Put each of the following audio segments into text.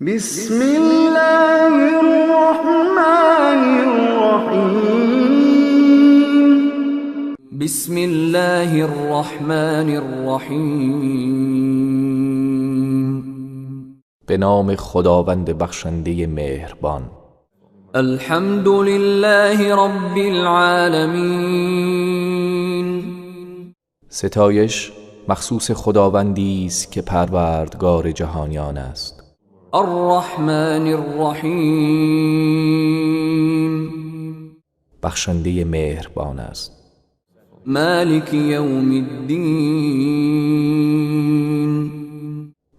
بسم الله الرحمن الرحیم. بسم الله الرحمن الرحیم. به نام خداوند بخشنده مهربان. الحمد لله رب العالمین. ستایش مخصوص خداوندی است که پروردگار جهانیان است. الرحمن الرحیم. بخشنده مهربان است. مالک یوم الدین.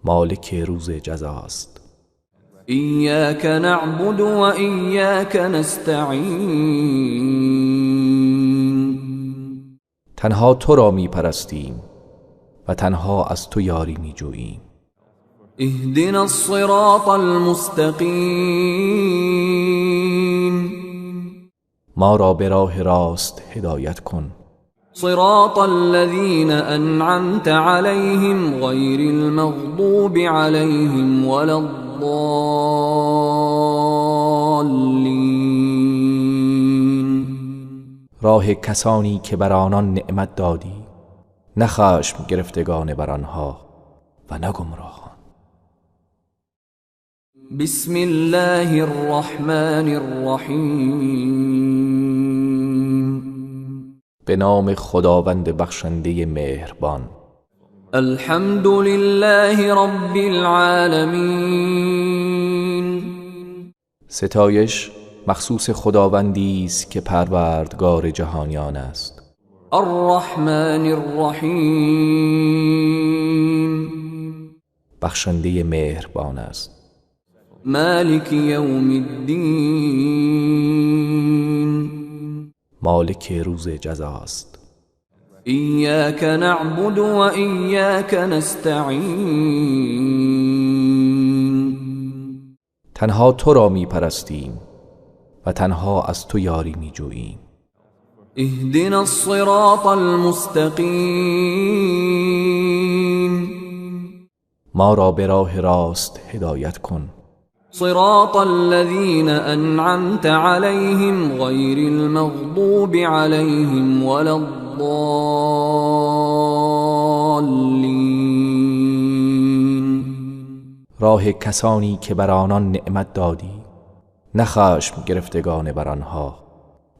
مالک روز جزاست. ایاک نعبد و ایاک نستعین. تنها تو را می پرستیم و تنها از تو یاری می جوییم. اهدنا الصراط المستقیم. ما را به راه راست هدایت کن. صراط الذين أنعمت عليهم غير المغضوب عليهم ولا الضالين. راه کسانی که بر آنان نعمت دادی، نه خشم گرفتگان بر آنها و نه گمراهان. بسم الله الرحمن الرحیم. به نام خداوند بخشنده مهربان. الحمد لله رب العالمین. ستایش مخصوص خداوندی است که پروردگار جهانیان است. الرحمن الرحیم. بخشنده مهربان است. مالک یوم الدین. مالک روز جزاست. ایاک نعبد و ایاک نستعین. تنها تو را می پرستیم و تنها از تو یاری می جوییم. اهدنا الصراط المستقیم. ما را به راه راست هدایت کن. صراط الذين أنعمت عليهم غير المغضوب عليهم ولا الضالين. راه کسانی که بر آنان نعمت دادی، نه خشم گرفتگان بر آنها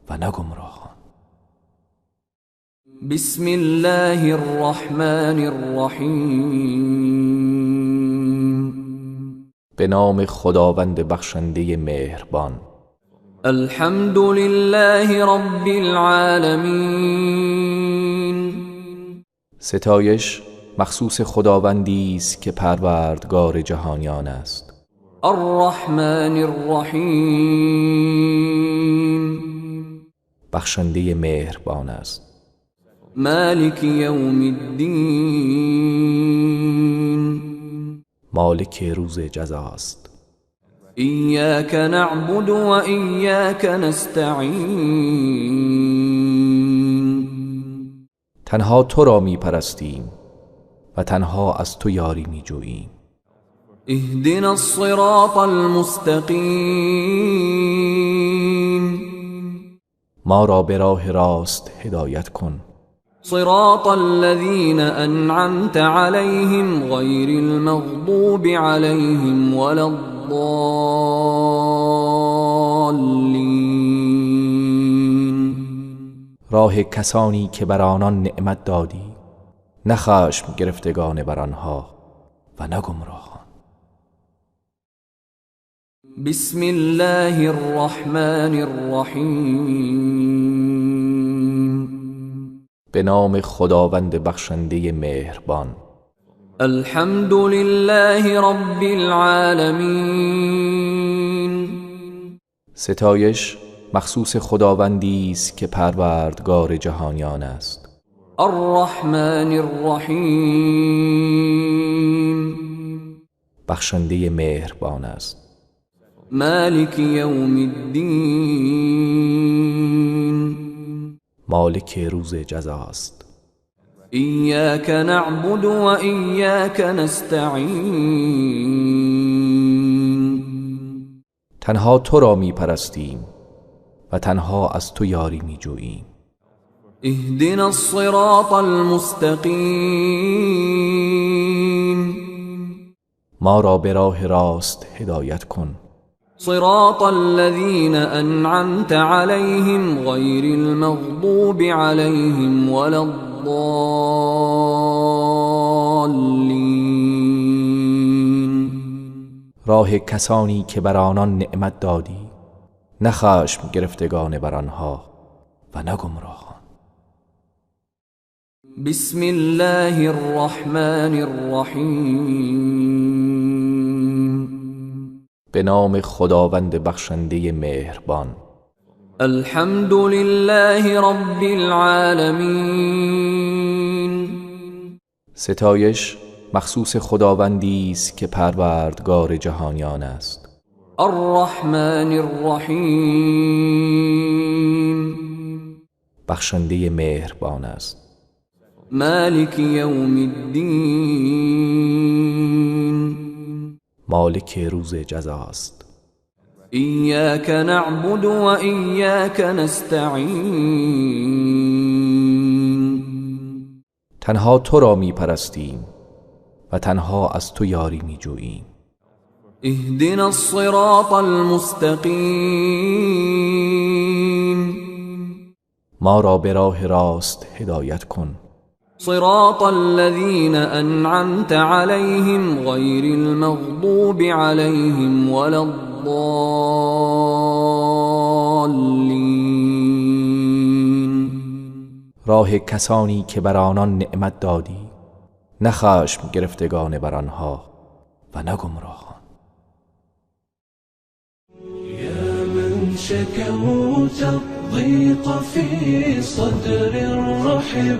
و نه گمراهان. بسم الله الرحمن الرحیم. به نام خداوند بخشنده مهربان. الحمد لله رب العالمین. ستایش مخصوص خداوندی است که پروردگار جهانیان است. الرحمن الرحیم. بخشنده مهربان است. مالک یوم الدین. مالک روز جزاست. ایاک نعبد و ایاک نستعین. تنها تو را می پرستیم و تنها از تو یاری می جوییم. اهدنا الصراط المستقیم. ما را به راه راست هدایت کن. صراط الذين أنعمت عليهم غير المغضوب عليهم ولا الضالين. راه کسانی که بر آنان نعمت دادی، نه خشم گرفتگان بر آنها و نه گمراهان. بسم الله الرحمن الرحیم. به نام خداوند بخشنده مهربان. الحمد لله رب العالمین. ستایش مخصوص خداوندی است که پروردگار جهانیان است. الرحمن الرحیم. بخشنده مهربان است. مالک یوم الدین. مالک روز جزاست. ایاک نعبد و ایاک نستعین. تنها تو را می پرستیم و تنها از تو یاری می جوییم. اهدنا الصراط المستقیم. ما را به راه راست هدایت کن. صراط الذين أنعمت عليهم غير المغضوب عليهم ولا الضالين. راه کسانی که بر آنان نعمت دادی، نه خشم گرفتگان بر آنها و نه گمراهان. بسم الله الرحمن الرحیم. به نام خداوند بخشنده مهربان. الحمد لله رب العالمین. ستایش مخصوص خداوندی است که پروردگار جهانیان است. الرحمن الرحیم. بخشنده مهربان است. مالک یوم الدین. مالک روز جزاست. ایاک نعبد و ایاک نستعین. تنها تو را می پرستیم و تنها از تو یاری می جوییم. اهدنا الصراط المستقیم. ما را به راه راست هدایت کن. صراط الذين أنعمت عليهم غير المغضوب عليهم ولا الضالين. راه کسانی که بر آنان نعمت دادی، نه خشم گرفتگان بر آنها و نه گمراهان. یا من شکوت الضیق فی صدر رحب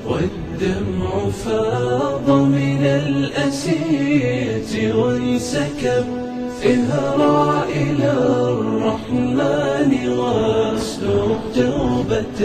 والدمع فاض من الأسية وانسكب، اهرع إلى الرحمن واسلك توبة.